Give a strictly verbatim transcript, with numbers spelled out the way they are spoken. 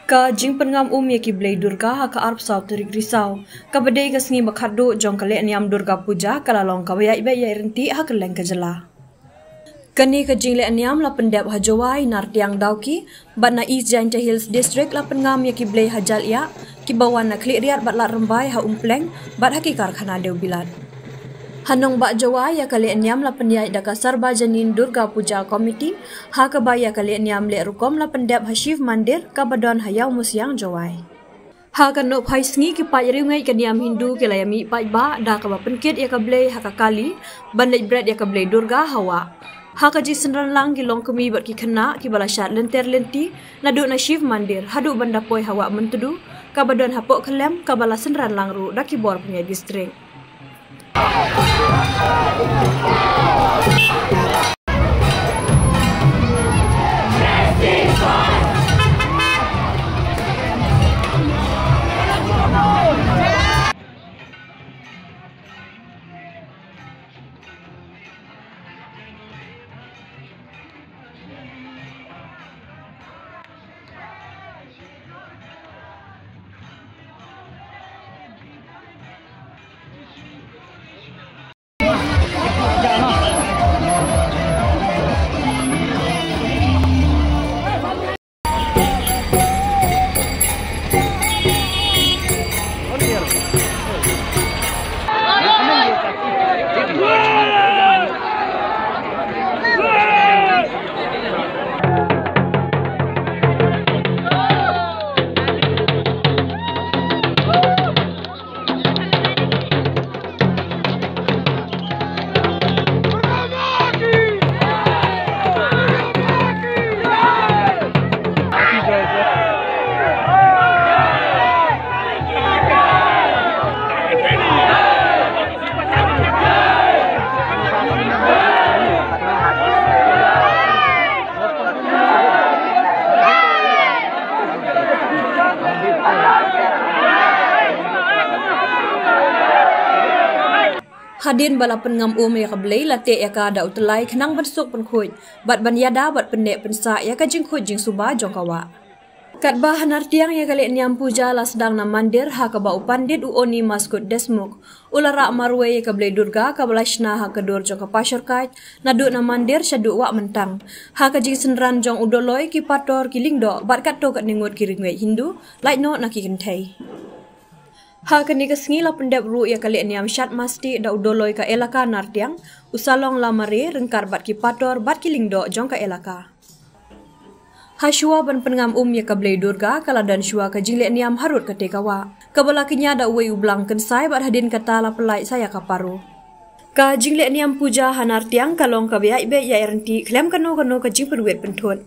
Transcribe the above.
Ka jingpynngam um ïa ki blei Durga ha ka arphew saw tarik Risaw, kaba dei ka sngi ba khatduh jong ka lehniam Durga Puja, ka la long kaba ïaid beit ïaid ryntih ha kylleng ka jylla. Kane ka jinglehniam la pyndep ha Jowai, Nartiang, Dawki, bad na East Jaintia Hills District la pynngam ïa ki blei ha Jalyiah, kiba wan na Khliehriat bad Lad Rymbai ha Umpleng bad ha ki karkhana dewbilat. Ha nongbah Jowai, ïa ka lehniam la pynïaid da ka Sarbajanin Durga Puja Committee, ha kaba ïa ka lehniam leh rukom la pyndep ha Shiv Mandir kaba don ha Ïawmusiang, Jowai. Ha ka nongpynsngi, ki paid riewngeit ka niam Hindu ki la ïamih paidbah da kaba pynkit ïa ka blei ha ka kali ban leit bret ïa ka blei Durga ha wah. Ha ka jingsynran lang, ki longkmie bad ki khynnah kiba la shad lynter lynti naduh na Shiv Mandir haduh ban da poi ha Wah Myntdu kaba don hapoh Kyllem, kaba la synran lang ruh da ki bor pynïaid district. Hadien ba la pynngam um ïa ka blei, la teh ïa ka da u tyllai khnang ban suk pynkhuid bad ban ïada bad pynneh pynsah ïa ka jingkhuid jingsuba jong ka wah. Katba ha Nartiang, ïa ka lehniam puja la sdang na mandir, ha kaba u pandit u Oni Maskut Desmukh u la rah marwei ïa ka blei Durga kaba la shna ha ka dur jong ka pashor kait naduh na mandir shaduh Wah Myntang. Ha ka jingsynran jong u Doloi, ki pator, ki lyngdoh bad katto katne ngut ki riewngeit Hindu lait noh na ki kynthei. Ha kane ka sngi la pyndep ruh ïa ka lehniam Shat Mastih da u Doloi ka elaka Nartiang, u Salong Lamare, ryngkat bad ki pator bad ki lyngdoh jong ka elaka. Hashwa ban pynngam um ïa ka blei Durga, ka la don shwa ka jinglehniam harud katei ka wah, kaba la kñia da uwei u blang kynsai bad hadien kata la pyllait sa ïa ka paro. Ka jinglehniam puja ha Nartiang ka long kaba ïaid beit ïaid ryntih khlem kano kano ka jingpynwit pynthut.